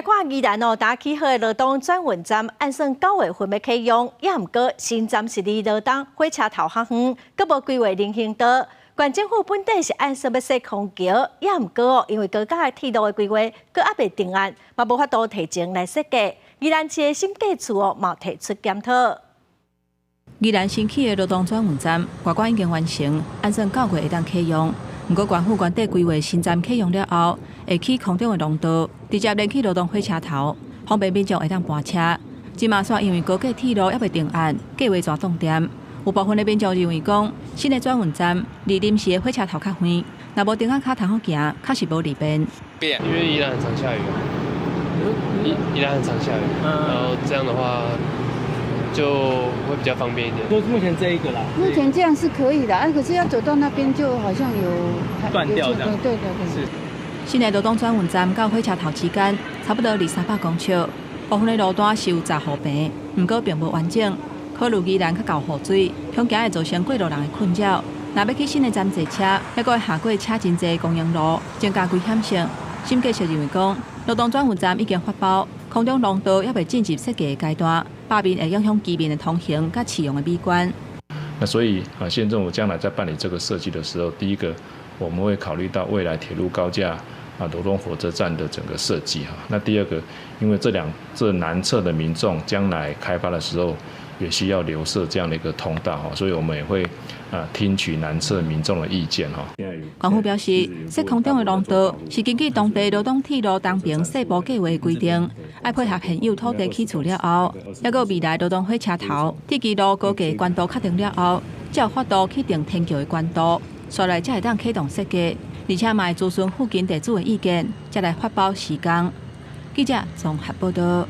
來看宜蘭哦，剛起好的羅東轉運站，按算9月份欲啟用，也毋過新站是離羅東火車頭較遠，閣無規劃人行道。縣政府本底是按算欲設空橋，也毋過哦，因為高架的鐵路的規劃閣猶未定案，嘛無法度提前來設計。宜蘭市的審計處哦，嘛提出檢討。宜蘭新起的羅東轉運站，外觀已經完成，按算9月會當啟用。毋過，縣府原底規劃新站啟用了後，會起空中的廊道，直接連去羅東火車頭，方便民眾會當搬車。這馬煞因為高架鐵路猶未定案，計劃煞凍定。有部分的民眾認為講，新的轉運站離臨時的火車頭較遠，若無燈仔跤通好行，確實無利便。因為宜蘭很常下雨，宜蘭很常下雨，然後這樣的話就會比較方便一點。就目前這一個啦。目前這樣是可以的，啊，可是要走到那邊就好像有斷掉這樣。對對對。是。新的羅東轉運站到火車頭之間，差不多二三百公尺，部分的路段是有閘護棚，毋過並無完整。考慮宜蘭較厚雨水，恐驚會造成過路人的困擾。若欲去新的站坐車，猶閣會下過車真濟公營路，增加危險性。審計署認為講，羅東轉運站已經發包，空中廊道猶未進入設計的階段，罷免會影響居民的通行佮市容的美觀。那所以啊，縣政府將來在辦理這個設計的時候，第一個我們會考慮到未來鐵路高架啊羅東火車站的整個設計哈。那第二個，因為這南側的民眾將來開發的時候，也需要留設這樣的一個通道哈，所以我們也會啊聽取南側民眾的意見哈。縣府表示，設空中的廊道是根據當地羅東鐵路東爿細部計劃規定，愛配合現有土地起厝了後，猶閣未來羅東火車頭鐵支路高架懸度確定了後，才有法度去定天橋的懸度，紲來才會當啟動設計，而且嘛會諮詢附近地主的意見，才來發包施工。記者綜合報道。